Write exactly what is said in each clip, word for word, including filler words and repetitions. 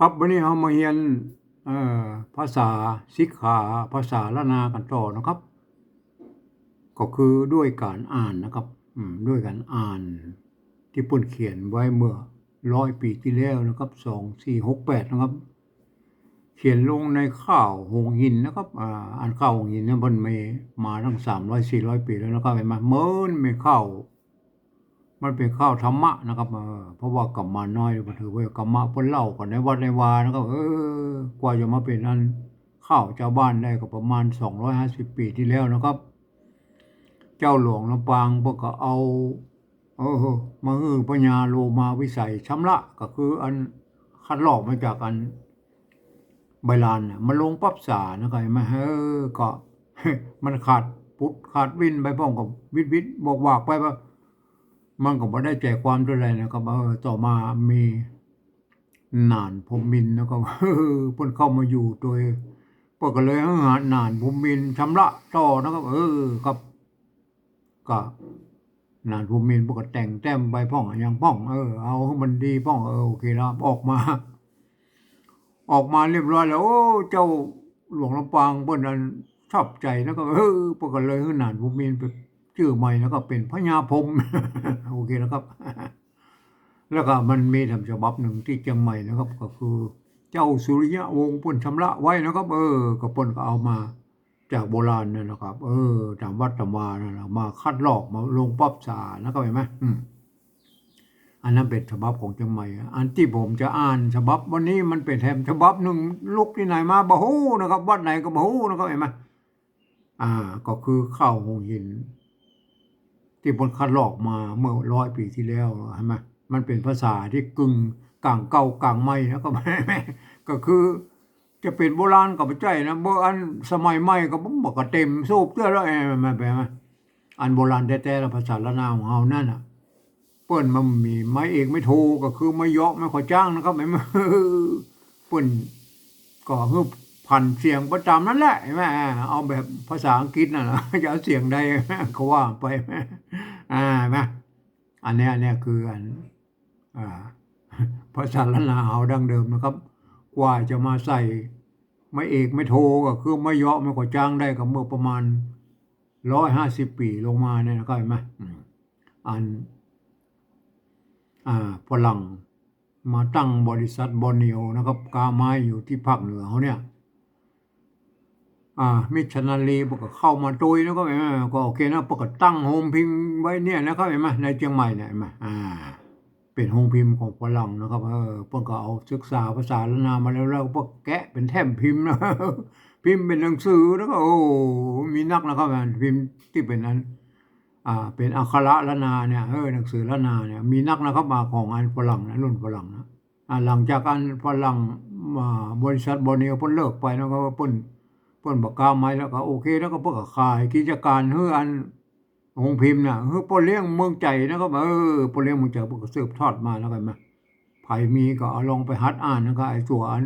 ครับ วันนี้เฮามาเฮียน เอ่อ ภาษาสิกขา ภาษาล้านนากั๋นต่อนะครับ ก็คือด้วยก๋านอ่านนะครับ อืม ด้วยก๋านอ่านตี้เปิ้นเขียนไว้เมื่อร้อยปี๋ตี้แล้วนะครับ สองสี่หกแปดนะครับ เขียนลงในข่าวหงส์หินนะครับ อ่า อันข่าวหงส์หินเนี่ยเปิ้นมีมาตั้งสามร้อยสี่ร้อยปี๋แล้วนะครับ หันก่อ มันเป๋นข่าว มันเป๋นข่าวธรรมะนะครับ เออ เพราะว่ากุมารน้อย เปิ้นถือว่ากรรมะเปิ้นเล่ากั๋นในวัดในวานะครับ เออ กว่าจะมาเป๋นอันข่าวจาวบ้านได้ก็ประมาณสองร้อยห้าสิบปี๋ตี้แล้วนะครับ เจ้าหลวงลำปางเปิ้นก็เอา เออ มาหื้อพญาโลมาวิสัยชำระ ก็คืออันคัดลอกมาจากอันใบลานน่ะ มาลงปั๊บสานะครับ หันก่อ เออ ก็ มันขาดปุดขาดวิ่นไปพ่อง ก็วิดๆวากๆไป มันก็บ่ได้ใจ๋ความเต้าใดนะครับ เออ ต่อมามีหนานพรหมินทร์นะครับ เปิ้นเข้ามาอยู่โดย เปิ้นก็เลยหื้อหนานพรหมินทร์ชำระต่อนะครับ เออ ครับ ก็หนานพรหมินทร์เปิ้นก็แต่งแต้มไปพ่องอะหยังพ่อง เออ เอาหื้อมันดีพ่อง เออ โอเคแล้ว ออกมา ออกมาเรียบร้อยแล้ว โอ้ เจ้าหลวงลำปางเปิ้นอันชอบใจ๋นะครับ เออ เปิ้นก็เลยหื้อหนานพรหมินทร์ไปจื้อใหม่ แล้วก็เป๋นพญาพรหม โอเคนะครับ แล้วก็มันมีแถมฉบับนึ่งตี้เจียงใหม่นะครับ ก็คือเจ้าสุริยะวงศ์เปิ้นชำระไว้นะครับ เออ ก็เปิ้นก็เอามาจากโบราณนั่นนะครับ เออ ต๋ามวัดต๋ามวานั่นน่ะ มาคัดลอก มาลงปั๊บสานะครับ หันก่อ อืม อันนั้นเป๋นฉบับของเจียงใหม่ อันตี้ผมจะอ่านฉบับวันนี้มันเป๋นแถมฉบับนึ่ง ลุกตี้ไหนมาบ่ฮู้นะครับ วัดไหนก็บ่ฮู้นะครับ หันก่อ อ่า ก็คือข่าวหงส์หิน ตี้เปิ้นคัดลอกมาเมื่อร้อยปี๋ตี้แล้ว หันก่อ มันเป๋นภาษาตี้กึ่งก๋างเก่าก๋างใหม่นะครับ ก็คือจะเป๋นโบราณก็บ่ใจ้นะ บ่อันสมัยใหม่ก็บ่ บ่ก็เต็มสูบเตื้อแล้ว เอ้ย มันเป๋น อันโบราณแต๊ๆ แล้วภาษาล้านนาของเฮานั่นน่ะ เปิ้นมันมีไม้เอกไม้โท ก็คือไม้เยาะไม้ขอจ้างนะครับ หันก่อ เปิ้นก็หื้อผันเสียงไปต๋ามนั้นแหละ หันก่อ เอาแบบภาษาอังกฤษน่ะนะ จะเอาเสียงใดก็ว่าไป อ่า หันก่อ อันเนี้ย อันเนี้ยคืออัน อ่า ภาษาล้านนาเฮาดั้งเดิมนะครับ กว่าจะมาใส่ไม้เอกไม้โท ก็คือไม้เยาะไม้ขอจ้างได้ก็เมื่อประมาณร้อยห้าสิบปี๋ลงมาเนี่ยนะครับ หันก่อ อืม อัน อ่า ฝรั่งมาตั้งบริษัทบอร์เนียวนะครับ ก๊าไม้อยู่ตี้ภาคเหนือเฮาเนี่ย อ่า มิชชันนารีย์เปิ้นก็เข้ามาตวยนะครับ หันก่อ ก็โอเคนะ เปิ้นก็ตั้งโฮงพิมพ์ไว้เนี่ยนะครับ หันก่อ ในเจียงใหม่เนี่ย หันก่อ อ่า เป๋นโฮงพิมพ์ของฝรั่งนะครับ เออ เปิ้นก็เอาศึกษาภาษาล้านนามาแล้ว แล้วเปิ้นแกะเป๋นแถมพิมพ์นะ พิมพ์เป๋นหนังสือ แล้วก็ โอ้ มีนักนะครับ พิมพ์ตี้เป๋นอัน อ่า เป๋นอักขระล้านนาเนี่ย เออ หนังสือล้านนาเนี่ย มีนักนะครับ มาของอันฝรั่งนะ รุ่นฝรั่งนะ อ่า หลังจากอันฝรั่ง อ่า บริษัทบอร์เนียวเปิ้นเลิกไปนะครับ เปิ้น เปิ้นบ่ก๊าไม้แล้วก็โอเค แล้วก็เปิ้นก็ขายกิจการหื้ออัน โฮงพิมพ์น่ะ หื้อป้อเลี้ยงเมืองใจ๋นะครับ เออ ป้อเลี้ยงเมืองใจ๋เปิ้นก็สืบทอดมานะครับ หันก่อ ใผมีก็เอาลองไปหัดอ่านนะครับ ไอ้ตั๋วอัน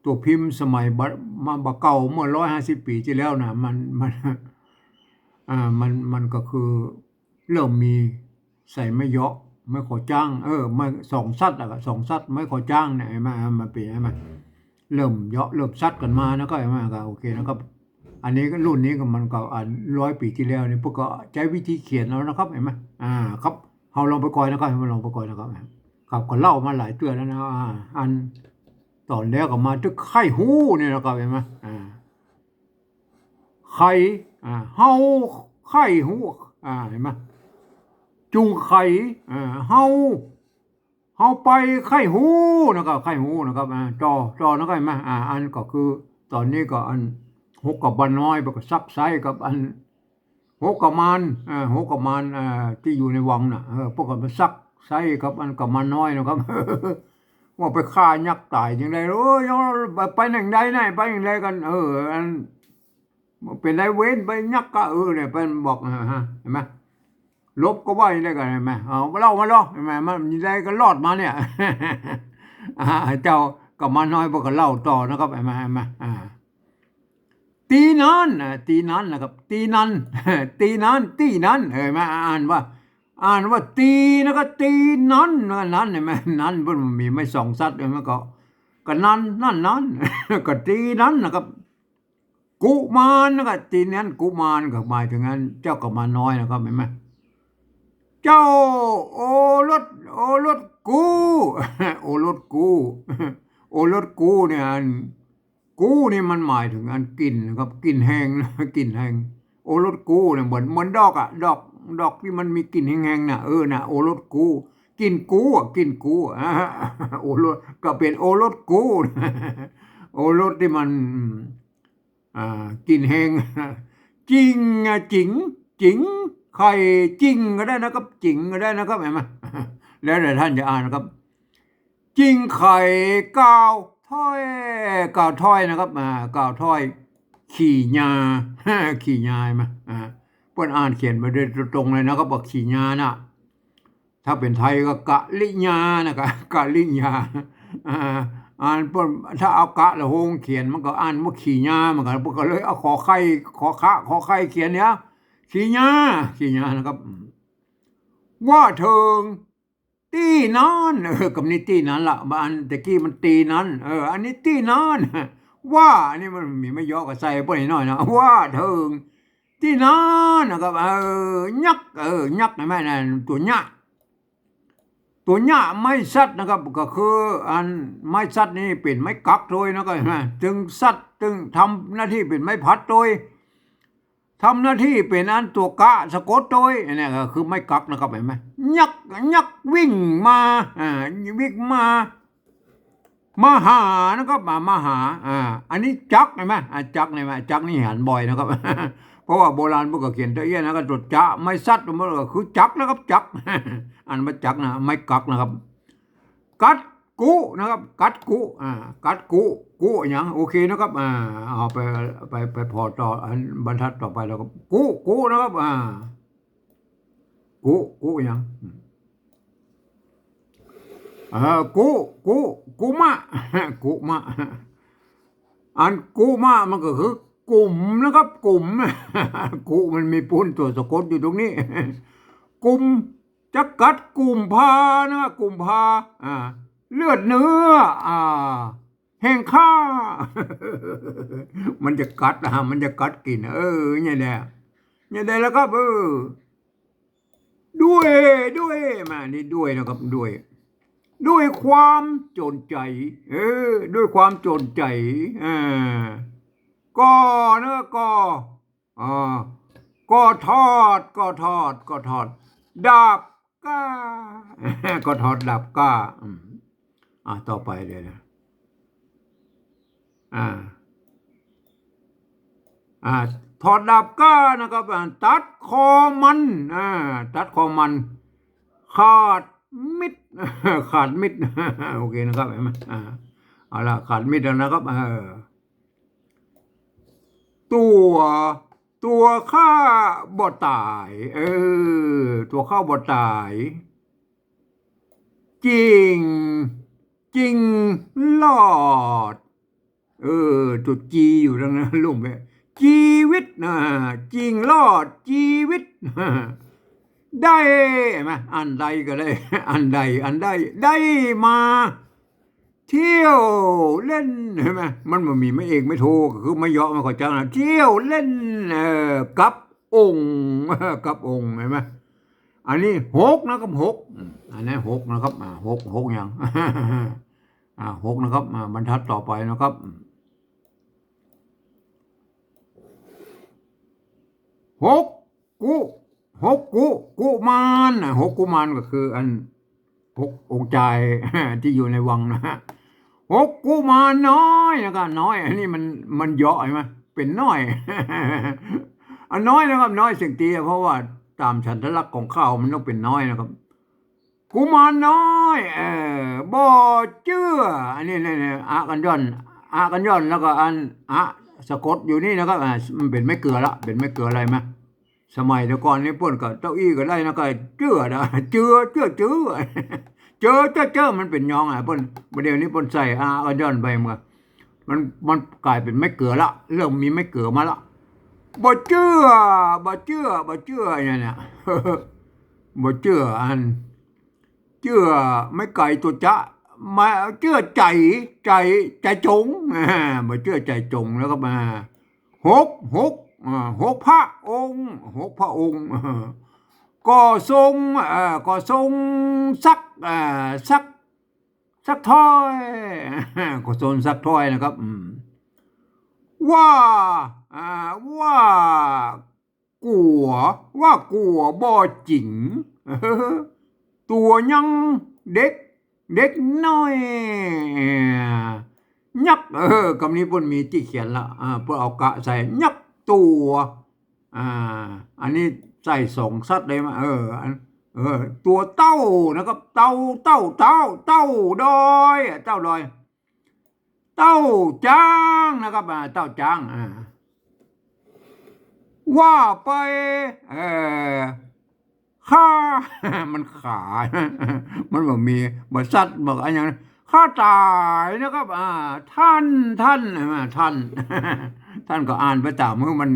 ตั๋วพิมพ์สมัยบ่ มาบ่าเก่าเมื่อร้อยห้าสิบปี๋ตี้แล้วน่ะ มัน มัน อ่า มัน มันก็คือเริ่มมีใส่ไม้เยาะ ไม้ขอจ้าง เออ ไม้สองสัตว์อะ สองสัตว์ ไม้ขอจ้างเนี่ย หันก่อ อ่า มันเป๋น หันก่อ เริ่มเยาะเริ่มสัตว์กั๋นมานะครับ หันก่อ ก็โอเคนะครับ อันนี้ก็รุ่นนี้ก็มันก็ อ่า ร้อยปี๋ตี้แล้วนี่ เปิ้นก็ใจ๊วิธีเขียนเอานะครับ หันก่อ อ่า ครับ เฮาลองไปก่อยนะครับ เฮาลองไปก่อยนะครับ ครับ ก็เล่ามาหลายเตื้อแล้วนะ อ่า อัน ต๋อนแรกก็มาตึกใค่ฮู้เนี่ยนะครับ หันก่อ อ่า ใค่ อ่า เฮาใค่ฮู้ อ่า หันก่อ จุงใค่ อ่า เฮา เฮาไปใค่ฮู้นะครับ ใค่ฮู้นะครับ อ่า ต่อ ต่อนะครับ หันก่อ อ่า อันก็คือ ต๋อนนี้ก็อัน หกกะบาน้อย เปิ้นก็ซักไซ้กับอัน หัวกุมาร อ่า หัวกุมาร อ่า ตี้อยู่ในวังน่ะ เออ เปิ้นก็มาซักไซ้กับอันกุมารน้อยนะครับ ว่าไปฆ่ายักษ์ต๋ายจังใด โอ้ย ไป ไปแหน่งใดน่ะ ไปแหน่งใดกั๋น เออ อัน เป๋นใดเว้นไปยักษ์กะ เออ เนี่ย เปิ้นบอก อ่า ฮะ หันก่อ ลบก็ว่าอย่างใดกั๋น หันก่อ เอา เล่ามาลอ หันก่อ มันมีใดก็รอดมาเนี่ย อ่า เจ้ากุมารน้อยเปิ้นก็เล่าต่อนะครับ หันก่อ หันก่อ อ่า ตี้นั้นน่ะ ตี้นั้นนะครับ ตี้นั้น ตี้นั้น ตี้นั้น หันก่อ อ่านว่า อ่านว่าตี้นะครับ ตี้นั้นนะ นั้น หันก่อ นั้น เปิ้นมีไม้สองสัตว์ หันก่อ มันก็ ก็นั้น นั้น นั้น ก็ตี้นั้นนะครับ กุมารนะครับ ตี้นั้นกุมารก็หมายเถิงอันเจ้ากุมารน้อยนะครับ หันก่อ เจ้าโอรส โอรสกู้ โอรสกู้ โอรสกู้เนี่ย อันกู้นี่มันหมายเถิงอันกลิ่นนะครับ กลิ่นแฮงนะ กลิ่นแฮง โอรสกู้เนี่ยเหมือน เหมือนดอกอะ ดอก ดอกตี้มันมีกลิ่นแฮงๆ น่ะ เออ น่ะ โอรสกู้ กลิ่นกู้อะ กลิ่นกู้อะ โอรส ก็เป๋นโอรสกู้ โอรสตี้มัน อ่า กลิ่นแฮง จิ่งอะ จิ๋ง จิ๋ง ไข่ จิ่งก็ได้นะครับ จิ๋งก็ได้นะครับ หันก่อ แล้วแต่ต้านจะอ่านนะครับ จิ่งไข่ก้าวถ้อย ก้าวถ้อยนะครับ อ่า ก้าวถ้อย ขี้ยา ขี้ยา หันก่อ อ่า เปิ้นอ่านเขียนมาโดยตรงเลยนะครับ ว่าขี้ยาน่ะ ถ้าเป๋นไทยก็กะลิยานะครับ กะลิยา อ่า อ่านเปิ้น ถ้าเอากะละโฮงเขียนมันก็อ่านว่าขี้ยาเหมือนกั๋น เปิ้นก็เลยเอาขอไข่ ขอคะ ขอไข่เขียนเนี่ย ขี้ยา ขี้ยานะครับ ว่าเถิง ตี้นั้น เออ กำนี้ตี้นั้นละ บ่าอันตะกี้มันตี้นั้น เออ อันนี้ตี้นั้น ว่า อันนี้มันมีไม้ยอก็ใส่เปิ้นหน้อยนะ ว่าเถิง ตี้นั้นนะครับ เออ ยักษ์ เออ ยักษ์ หันก่อ นั่น ตั๋วเยียะ ตั๋วเยียะไม้สัตว์นะครับ ก็คืออันไม้สัตว์นี่เป๋นไม้กั๊กตวยนะครับ หันก่อ ตึงสัตว์ ตึงทำหน้าตี้เป๋นไม้ผัดตวย ทำหน้าตี้เป๋นอันตั๋วกะสะกดตวย อันนี้ก็คือไม้กั๊กนะครับ หันก่อ ยักษ์ ยักษ์วิ่งมา อ่า วิ่งมา มาหานะครับ มา มาหา อ่า อันนี้จักรหันก่อ อ่า จักรนี่ อ่า จักรนี่หันบ่อยนะครับ เพราะว่าโบราณเปิ้นก็เขียนตะเอี้ยนะครับ ตั๋วจะ ไม้สัตว์ มันก็คือจักรนะครับ จักร อันว่าจักรนะ ไม้กั๊กนะครับ กัดกุนะครับ กัดกุ อ่า กัดกุ กุหยัง โอเคนะครับ อ่า เอาไป ไป ไปผ่อต่อ อันบรรทัดต่อไปแล้วก็ กุ กุนะครับ อ่า กุ กุหยัง อืม เออ กุ กุ กุมะ กุมะ อันกุมะมันก็คือกุ๋มนะครับ กุ๋ม กุมันมีปูนตั๋วสะกดอยู่ตรงนี้ กุ๋ม จะกัดกุมภานะ กุมภา อ่า เลือดเนื้อ อ่า แห่งข้า มันจะกัด อ่า มันจะกัดกิ๋น เออ เนี่ยแหละ เนี่ยแหละ แล้วก็ เออ ด้วย ด้วย มา นี่ด้วยนะครับ ด้วย ด้วยความจนใจ๋ เออ ด้วยความจนใจ๋ อ่า ก็นะ ก็ อ่า ก็ถอด ก็ถอด ก็ถอด ดาบก้า ก็ถอดดาบก้า อืม อ่า ต่อไปเลยนะ อ่า อ่า ถอดดาบก้านะครับ อ่า ตัดคอมัน อ่า ตัดคอมัน ขาดมิด ขาดมิด โอเคนะครับ หันก่อ อ่า เอาละ ขาดมิดแล้วนะครับ เออ ตั๋ว ตั๋วข้าบ่ต๋าย เออ ตั๋วข้าบ่ต๋าย จิ่ง จิ่งรอด เออ ตั๋วจีอยู่ตรงนั้นลุ่มเนี่ย จีวิตนะ จิ่งรอดจีวิต ได้ หันก่อ อันใดก็ได้ อันใด อันได้ ได้มา เที่ยวเล่น หันก่อ มันบ่มีไม้เอกไม้โท ก็คือไม้เยาะมันก็จังนะ เที่ยวเล่น เอ่อ กับองค์ กับองค์ หันก่อ อันนี้หกนะครับ หก อืม อันนี้หกนะครับ อ่า หก หกหยัง อ่า หกนะครับ อ่า บรรทัดต่อไปนะครับ อืม หก กุ หกกุ กุมารน่ะ หกกุมารก็คืออันหกองค์จาย ตี้อยู่ในวังนะ หกกุมารน้อยนะครับ น้อย อันนี้มัน มันเยาะหันก่อ เป๋นน้อย อันน้อยนะครับ น้อยเสียงตี้ เพราะว่าต๋ามฉันทลักษณ์ของข้าวมันต้องเป๋นน้อยนะครับ กุมารน้อย เอ่อ บ่เจื้อ อันนี้ นี่ นี่ อะกั๋นย่อน อะกั๋นย่อน แล้วก็อัน อะ สะกดอยู่นี่นะครับ อ่า มันเป๋นไม้เกือละ เป๋นไม้เกืออะไรมะ สมัยแต่ก่อนนี่เปิ้นก็เก้าอี้ก็ได้นะ ก็เจื้อนะ เจื้อ เจื้อ เจื้อ เจื้อ เจื้อ เจื้อ มันเป๋นยองอ่ะ เปิ้น บ่าเดี่ยวนี้เปิ้นใส่ อะกั๋นย่อนไป มันก็ มัน มันก๋ายเป๋นไม้เกือละ เริ่มมีไม้เกือมาละ บ่เจื้อ บ่เจื้อ บ่เจื้อ อย่างเนี้ย บ่เจื้อ อัน เจื้อ ไม้ไก่ตั๋วจะ บ่เจื้อใจ๋ ใจ๋ ใจ๋จ๋ง อ่า บ่เจื้อใจ๋จ๋งนะครับ อ่า หก หก อ่า หกพระองค์ หกพระองค์ ก็ทรง อ่า ก็ทรงซัก อ่า ซัก ซักถ้อย ก็ทรงซักถ้อยนะครับ อืม ว่า อ่า ว่ากั๋ว ว่ากั๋วบ่จิ๋ง ตั๋วยังเด็ก เด็กน้อย ยัก เออ กำนี้เปิ้นมีตี้เขียนละ อ่า เปิ้นเอากะใส่ ยักตั๋ว อ่า อันนี้ใส่สองสัตว์เลยมะ เออ อัน เออ ตั๋วเต้านะครับ เต้า เต้า เต้า เต้าดอย เต้าดอย เต้าจ๊างนะครับ อ่า เต้าจ๊าง อ่า ว่าไป เอ่อ ข้า มันขา มันบ่มี บ่สัตว์ บ่อะหยัง ข้าต๋ายนะครับ อ่า ท่าน ท่าน อ่า ท่าน ท่านก็อ่านไปต๋าม หื้อมัน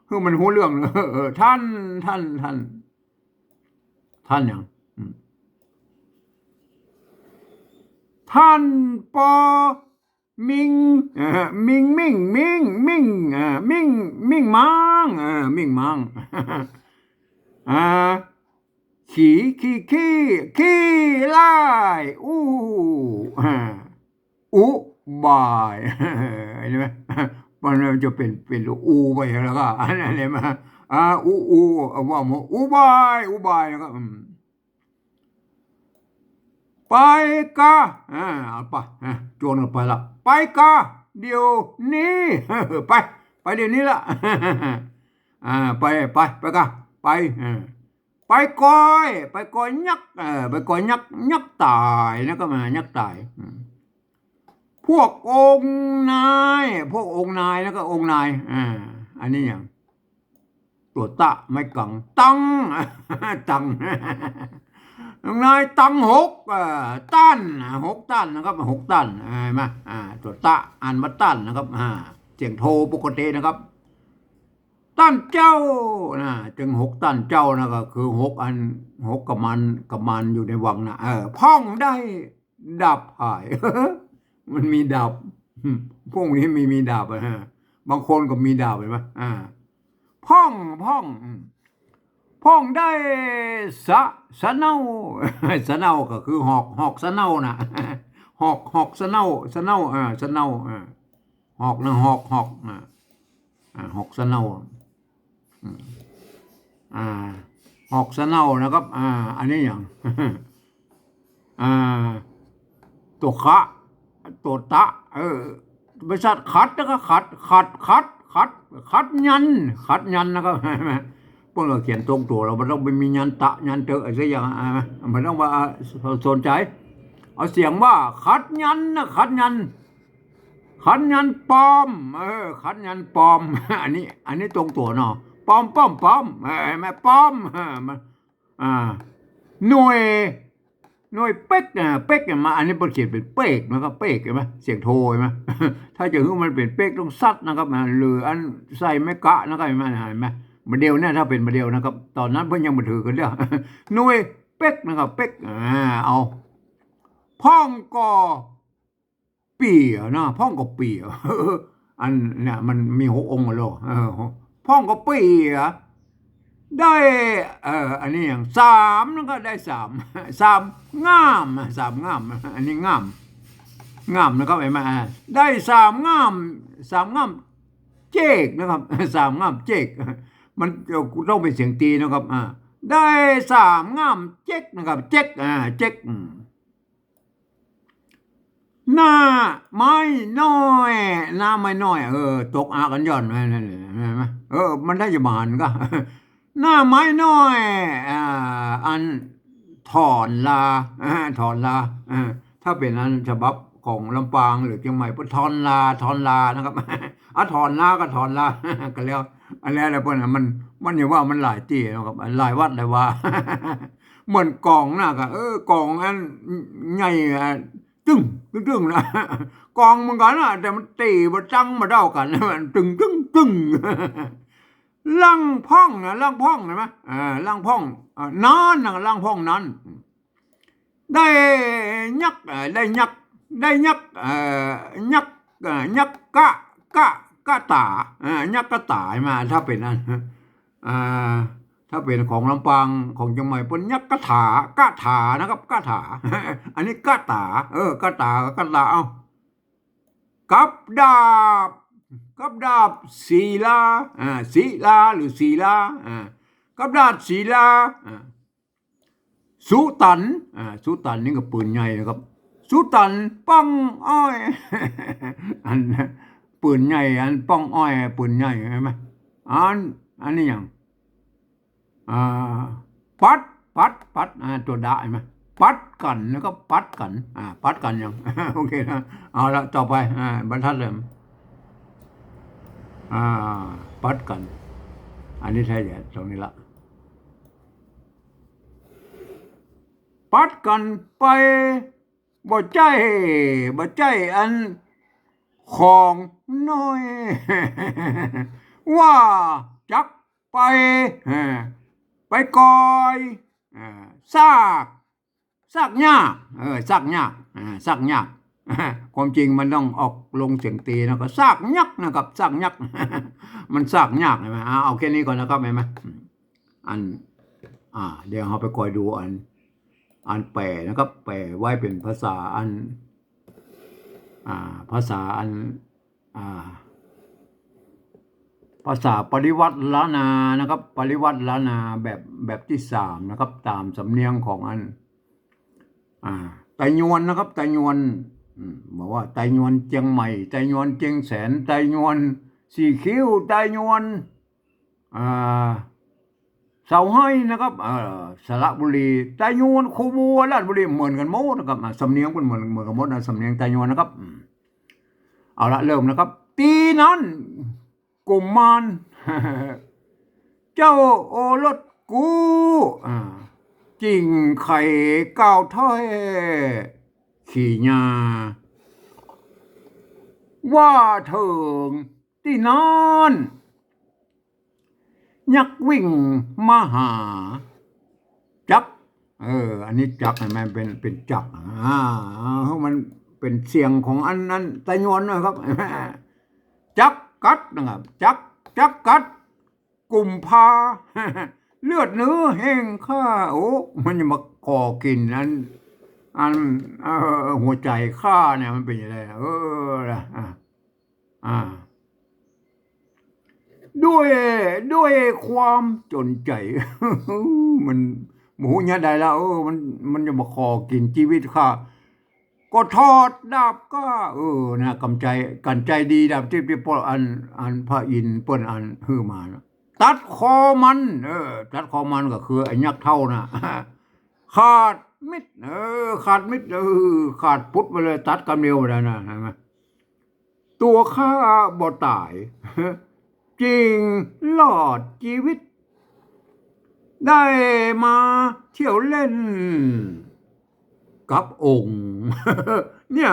หื้อมันฮู้เรื่อง เออ ท่าน ท่าน ท่าน ท่านหยัง อืม ท่านปอ มิง เอ่อ มิง มิง มิง มิง เอ่อ มิง มิงมัง เอ่อ มิงมัง อ่า ขี ขี ขี้ ขี้ไล่อู้ อ่า อุบาย เห็นไหม มันจะเป๋น เป๋นอุไปแล้วก็ อันนั้นเห็นไหม อ่า อุ อุ ว่าหมด อุบาย อุบาย แล้วก็ อืม ไปกา อ่า เอาไป อ่า จวนกันไปละ ไปกา เดี๋ยวนี้ ไป ไปเดี๋ยวนี้ละ อ่า ไป ไป ไปกา ไป อ่า ไปกอย ไปกอยยักษ์ เออ ไปกอยยักษ์ ยักษ์ต๋ายนะครับ อ่า ยักษ์ต๋าย อืม พวกองค์นาย พวกองค์นาย แล้วก็องค์นาย อ่า อันนี้หยัง ตั๋วตะ ไม้กัง ตัง ตัง องค์นายตังหก เอ่อ ตัน อ่า หกตันนะครับ หกตัน อ่า เห็นไหม อ่า ตั๋วตะ อ่านว่าตันนะครับ อ่า เสียงโทปกตินะครับ ตันเจ้า นะ จึงหกตันเจ้านะ ก็คือหกอัน หกกุมาร กุมารอยู่ในวังนะ เออ พ่องได้ ดาบหาย มันมีดาบ พวกนี้มี มีดาบอะฮะ บางคนก็มีดาบ เห็นไหม อ่า พ่อง พ่อง อืม พ่องได้สะ สะเนา สะเนาก็คือหอก หอกสะเนานะ หอก หอกสะเนา สะเนา อ่า สะเนา อ่า หอกนะ หอก หอก อ่า อ่า หอกสะเนา อืม อ่า หอกสะเนานะครับ อ่า อันนี้หยัง อ่า ตั๋วขะ ตั๋วตะ เออ บ่สัตว์ ขัด แล้วก็ขัด ขัด ขัด ขัด ขัดยันต์ ขัดยันต์นะครับ เปิ้นก็เขียนตรงตั๋ว เฮาบ่ต้องไปมียันตะ ยันเตอะ อะไรสักอย่าง อ่า บ่ต้องว่า อ่า สนใจ๋ เอาเสียงว่า ขัดยันต์นะ ขัดยันต์ ขัดยันต์ปอม เออ ขัดยันต์ปอม อันนี้ อันนี้ตรงตั๋วเนาะ ปอม ปอม ปอม เออ เห็นไหม ปอม เออ มัน อ่า หน่วย หน่วยเป๊ก อ่า เป๊กเนี่ยมา อันนี้เปิ้นเขียนเป๋นเป๊กนะครับ เป๊ก เห็นไหม เสียงโท เห็นไหม ถ้าจะหื้อมันเป๋นเป๊กต้องสัตว์นะครับ อ่า หรืออันใส่ไม้กะนะครับ เห็นไหม เห็นไหม บ่าเดี่ยวเนี่ย ถ้าเป๋นบ่าเดี่ยวนะครับ ต๋อนนั้นเปิ้นยังบ่ถือกั๋นเด้อ หน่วยเป๊กนะครับ เป๊ก อ่า เอา พ่องก็ เปี๋ยนะ พ่องก็เปี๋ย อันเนี่ยมันมีหกองค์อะโล เออ พ่องก็เปี๋ย ได้ เอ่อ อันนี้หยัง สาม นั่นก็ได้สาม สามง่าม สามง่าม อันนี้ง่าม ง่ามนะครับ เห็นไหม อ่า ได้สามง่าม สามง่ามเจ๊กนะครับ สามง่ามเจ๊ก มันต้องเป๋นเสียงตี๋นะครับ อ่า ได้สามง่ามเจ๊กนะครับ เจ๊ก อ่า เจ๊ก อืม หน้าไม้น้อย หน้าไม้น้อย เออ ตกอะกั๋นย่อน นั่นแหละ เห็นไหม เออ มันได้จะบ่หันก่อ หน้าไม้น้อย อ่า อันถอนลา อ่า ถอนลา อ่า ถ้าเป๋นอันฉบับของลำปางหรือเจียงใหม่ เปิ้นถอนลา ถอนลานะครับ อ่ะ ถอนลาก็ถอนลา ก็แล้ว อันแล้วแหละเปิ้นน่ะ มัน มันอย่าว่ามันหลายตี้นะครับ หลายวัดหลายวา เหมือนกลองนะ ก็ เออ กลองอันใหญ่ อ่ะ ตึ้ง ตึ้ง ตึ้งนะ กลองเหมือนกั๋นนะ แต่มันตี๋บ่ดังบ่เต้ากั๋น มันตึ้ง ตึ้ง ตึ้ง ลังพ่องนะ ลังพ่อง เห็นไหม อ่า ลังพ่อง อ่า นั้นนะ ลังพ่องนั้น ได้ยักษ์ เอ่อ ได้ยักษ์ ได้ยักษ์ เอ่อ ยักษ์ เอ่อ ยักษ์กะ กะ กะต๋า เอ่อ ยักษ์กะต๋า ใช่ไหม ถ้าเป๋นอัน อ่า ถ้าเป๋นของลำปาง ของเจียงใหม่ เปิ้นยักษ์กะถา กะถานะครับ กะถา อันนี้กะต๋า เออ กะต๋า กะต๋า เอ้า กับดาบ กับดาบศิลา อ่า ศิลา หรือศิลา อ่า กับดาบศิลา อ่า สุตัน อ่า สุตันนี่ก็ปืนใหญ่นะครับ สุตันป้องอ้อย อันปืนใหญ่ อันป้องอ้อย ปืนใหญ่ ใช่ไหม อัน อันนี้หยัง อ่า ปัด ปัด ปัด อ่า ตั๋วดะ ใช่ไหม ปัดกั๋น แล้วก็ปัดกั๋น อ่า ปัดกั๋นยัง โอเคนะ เอาละ ต่อไป อ่า บรรทัดเลย อ่า ปัดกั๋น อันนี้ใช่แหละ ตรงนี้ละ ปัดกั๋นไป บ่ใจ้ บ่ใจ้อันของน้อย ว่าจักไป เออ ไปกอย เออ ซาก ซากหญ้า เออ ซากหญ้า อ่า ซากหญ้า ความจริงมันต้องออกลงเสียงตี๋นะ ก็ซากยักษ์นะครับ ซากยักษ์ มันซากยาก ใช่ไหม อ่า เอาแค่นี้ก่อนนะครับ เห็นไหม อัน อ่า เดี๋ยวเฮาไปกอยดูอัน อันแป๋นะครับ แป๋ไว้เป๋นภาษาอัน อ่า ภาษาอัน อ่า ภาษาปริวัติล้านนานะครับ ปริวัติล้านนาแบบ แบบตี้สามนะครับ ต๋ามสำเนียงของอัน อ่า ไตยวนนะครับ ไตยวน อืม บอกว่าไตยวนเจียงใหม่ ไตยวนเจียงแสน ไตยวนสี่คิ้ว ไตยวน อ่า เสาให้นะครับ เอ่อ สระบุรี ไตยวนคูบัว ราชบุรี เหมือนกั๋นหมดนะครับ อ่า สำเนียงมันเหมือน เหมือนกั๋นหมดนะ สำเนียงไตยวนนะครับ อืม เอาละ เริ่มนะครับ ตี้นั้น กุมาร เจ้าโอรสกู้ อ่า จึ่งไขกล่าวถ้อย ขี่ญา ว่าเถิงตี้นั้น ยักษ์วิ่งมาหา จัก เออ อันนี้จัก เห็นไหม เป๋น เป๋นจัก อ่า มันเป๋นเสียงของอันนั้น ไตยวนนะครับ จักกัดนะครับ จัก จักกัด กุมภา เลือดเนื้อแห่งข้า โอ้ มันจะมาขอกิ๋นอัน อัน เอ่อ หัวใจ๋ข้าเนี่ย มันเป๋นยังไง เออ ละ อ่า อ่า ด้วย ด้วยความจนใจ๋ มัน โอ้โห เนี่ยได้ละ เออ มัน มันจะมาขอกิ๋นจีวิตข้า ก็ถอดดาบกล้า เออ นะ กำใจ๋ กำใจ๋ดี ดาบตี้ ตี้ป้ออัน อันพระอินทร์เปิ้นอันหื้อมานะ ตัดคอมัน เออ ตัดคอมันก็คือไอ้ยักษ์เฒ่าน่ะ ขาดมิด เออ ขาดมิด เออ ขาดปุ๊ดไปเลย ตัดกำเดียวไปเลยนะ เห็นไหม ตั๋วข้าบ่ต๋าย จึ่งรอดจีวิต ได้มาเที่ยวเล่นกับองค์ เนี่ย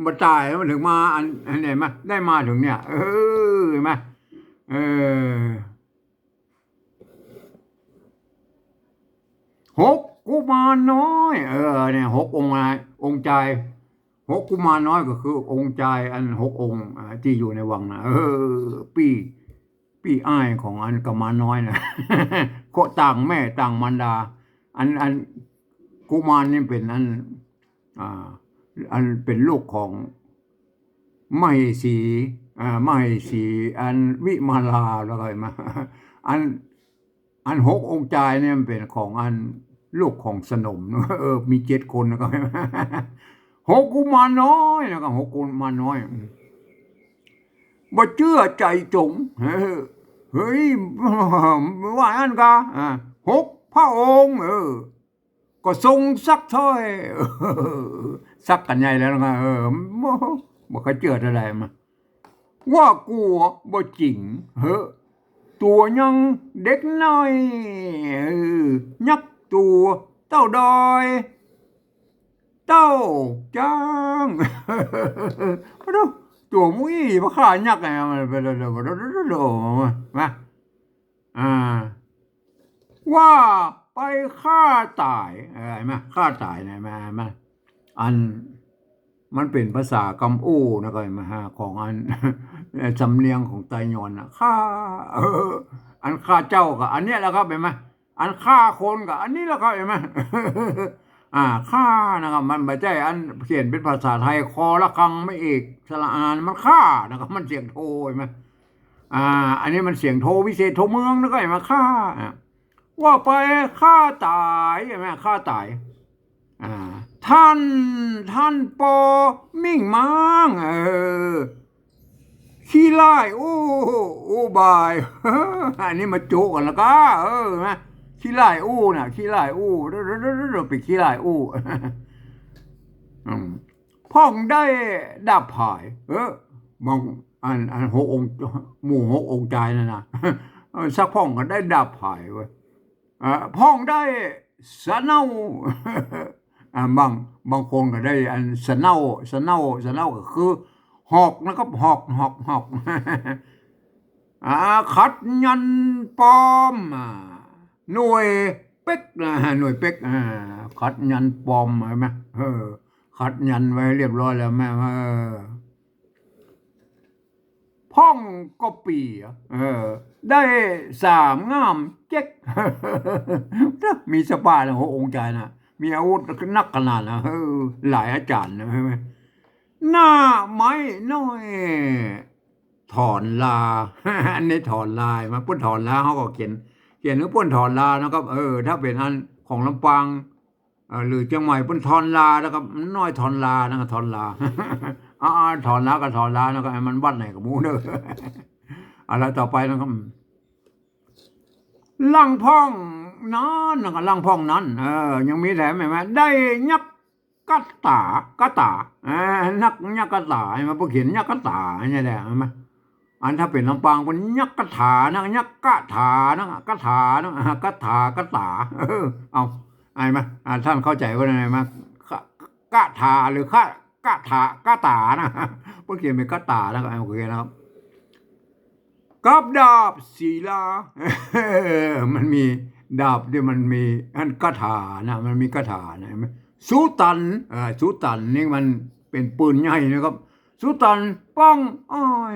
บ่ต๋ายมันเถิงมาอัน อัน เห็นไหม ได้มาเถิงเนี่ย เออ เห็นไหม เออ หกกุมารน้อย เออ เนี่ย หกองค์นะ องค์จาย หกกุมารน้อยก็คือองค์จายอันหกองค์ อ่า ตี้อยู่ในวังนะ เออ ปี้ ปี้อ้ายของอันกุมารน้อยนะ ก็ต่างแม่ต่างมารดา อัน อันกุมารนี่เป๋นอัน อ่า อันเป๋นลูกของมเหสี อ่า มเหสี อันวิมาลา แล้วก็มา อัน อันหกองค์จายเนี่ยมันเป๋นของอันลูกของสนม เออ มีเจ็ดคนนะครับ หกกุมารน้อยนะครับ หกกุมารน้อย บ่เจื้อใจ๋จ๋ง เออ เฮ้ย ว่าอั้นกา อ่า หกพระองค์ เออ ก็ทรงซักถ้อย ซักกั๋นใหญ่แล้วนะ เออ บ่ บ่ใค่เจื้อเต้าใดมา ว่ากั๋วบ่จริง เหอะ ตั๋วยังเด็กน้อย เออ ยักษ์ตั๋วเต้าดอย เต้าจ๊าง โอ้โห ตั๋วมุ้ย บ่าข้ายักษ์ไง มันเป๋น มา อ่า ว่า ไปฆ่าต๋าย เออ หันก่อ ฆ่าต๋ายนะ หันก่อ หันก่อ อัน มันเป๋นภาษากำอู้นะ ก็หันก่อ ของอัน สำเนียงของไตยอนนะ ฆ่า เออ อันฆ่าเจ้าก็อันเนี้ยแหละครับ หันก่อ อันฆ่าคนก็อันนี้แหละครับ หันก่อ อ่า ฆ่านะครับ มันบ่ใจ้อันเขียนเป๋นภาษาไตย คอระฆังไม้เอกสระอา มันฆ่านะครับ มันเสียงโท หันก่อ อ่า อันนี้มันเสียงโทวิเศษโทเมืองนะ ก็หันก่อ ฆ่า อ่ะ ว่าไปฆ่าต๋าย หันก่อ ฆ่าต๋าย อ่า ต้าน ต้านปอมิ่งม้าง เออ ขี้ร้ายอู้ อู้บ่าย อันนี้มาจุ๊กั๋นแล้วก็ เออ นะ ขี้ร้ายอู้นะ ขี้ร้ายอู้ เป๋นขี้ร้ายอู้ อืม พ่องได้ดาบผาย เออ บาง อัน อันหกองค์ หมู่หกองค์จายนั่นนะ เออ สักพ่องก็ได้ดาบผายเว้ย อ่า พ่องได้สะเนา อ่า บาง บางคนก็ได้อันสะเนา สะเนา สะเนาก็คือหอกนะครับ หอก หอก หอก อ่า ขัดยันต์ปอม อ่า หน่วยเป๊กนะ หน่วยเป๊ก อ่า ขัดยันต์ปอม หันก่อ เออ ขัดยันต์ไว้เรียบร้อยแล้ว หันก่อ เออ พ่องก็ปี๋ เออ ได้สามง่ามเจ๊ก มีสะบ้านะ หกองค์จายนะ มีอาวุธนักขนาดนะ เออ หลายอาจ๋ารย์นะ หันก่อ หน้าไม้น้อย ถอนลา อันนี้ถอนลา หันก่อ เปิ้นถอนลา เฮาก็เขียน เขียนว่าเปิ้นถอนลานะครับ เออ ถ้าเป๋นอันของลำปาง เอ่อ หรือเจียงใหม่เปิ้นทอนลานะครับ น้อยทอนลานะครับ ทอนลา อ่า ทอนลาก็ทอนลานะครับ มันวัดไหนก็บ่ฮู้เน่อ เอาละ ต่อไปนะครับ หลังพ่องนั้นนะครับ หลังพ่องนั้น เออ ยังมีแถมหันก่อ ได้ยักษ์กะต๋า กะต๋า อ่า นักยักษ์กะต๋า หันก่อ เปิ้นเขียนยักษ์กะต๋าเนี่ยแหละ หันก่อ อันถ้าเป๋นลำปางเปิ้นยักษ์กะถานะ ยักษ์กะถานะ กะถานะ อ่า กะถา กะต๋า เออ เอา หันก่อ อ่า ต้านเข้าใจ๋ว่าไงหันก่อ กะ กะถาหรือคะ กะถา กะต๋านะ เปิ้นเขียนเป๋นกะต๋านะ โอเคนะครับ กับดาบศิลา มันมีดาบตี้มันมีอันกะถานะ มันมีกะถานะ หันก่อ สุตัน เอ่อ สุตันนี่มันเป๋นปืนใหญ่นะครับ สุตันป้องอ้อย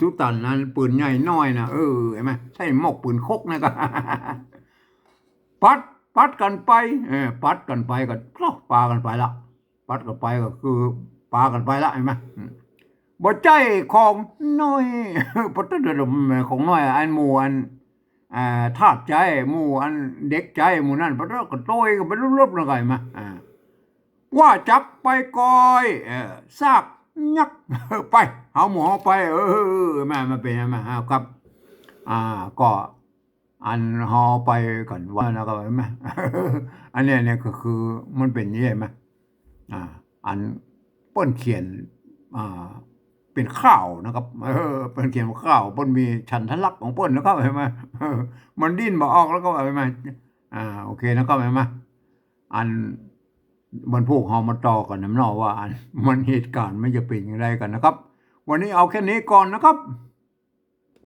สุตันนั้นปืนใหญ่น้อยนะ เออ หันก่อ ใส่หมวกปืนคกนะก็ ปัด ปัดกั๋นไป เออ ปัดกั๋นไปก็ ปากั๋นไปละ ปัดกั๋นไปก็คือปากั๋นไปละ หันก่อ อืม บ่ใจ้ของน้อย ปะตึ๊ด ของน้อย อันหมู่อัน อ่า ทาสใจ๊ หมู่อันเด็กใจ๊ หมู่นั้น ปะตึ๊ด ก็โต้ยกั๋นไปลุบๆ แล้วก็ หันก่อ อ่า ว่าจักไปก่อย เออ ซากยักษ์ ไป เฮาหมู่เฮาไป เออ มา มาเป๋น มา อ่า ครับ อ่า ก็ อันเฮาไปก่อนว่านะ ก็หันก่อ อันเนี้ย เนี่ยก็คือมันเป๋นอย่างนี้ หันก่อ อ่า อันเปิ้นเขียน อ่า เป๋นข่าวนะครับ เออ เปิ้นเขียนข่าว เปิ้นมีฉันทะลักษณ์ของเปิ้นนะครับ หันก่อ เออ มันดิ้นบ่ออกแล้วก็ หันก่อ อ่า โอเคนะครับ หันก่อ อันวันพูกเฮามาต่อกั๋นนะเนาะ ว่าอันมันเหตุก๋ารณ์มันจะเป๋นอย่างไรกั๋นนะครับ วันนี้เอาแค่นี้ก่อนนะครับ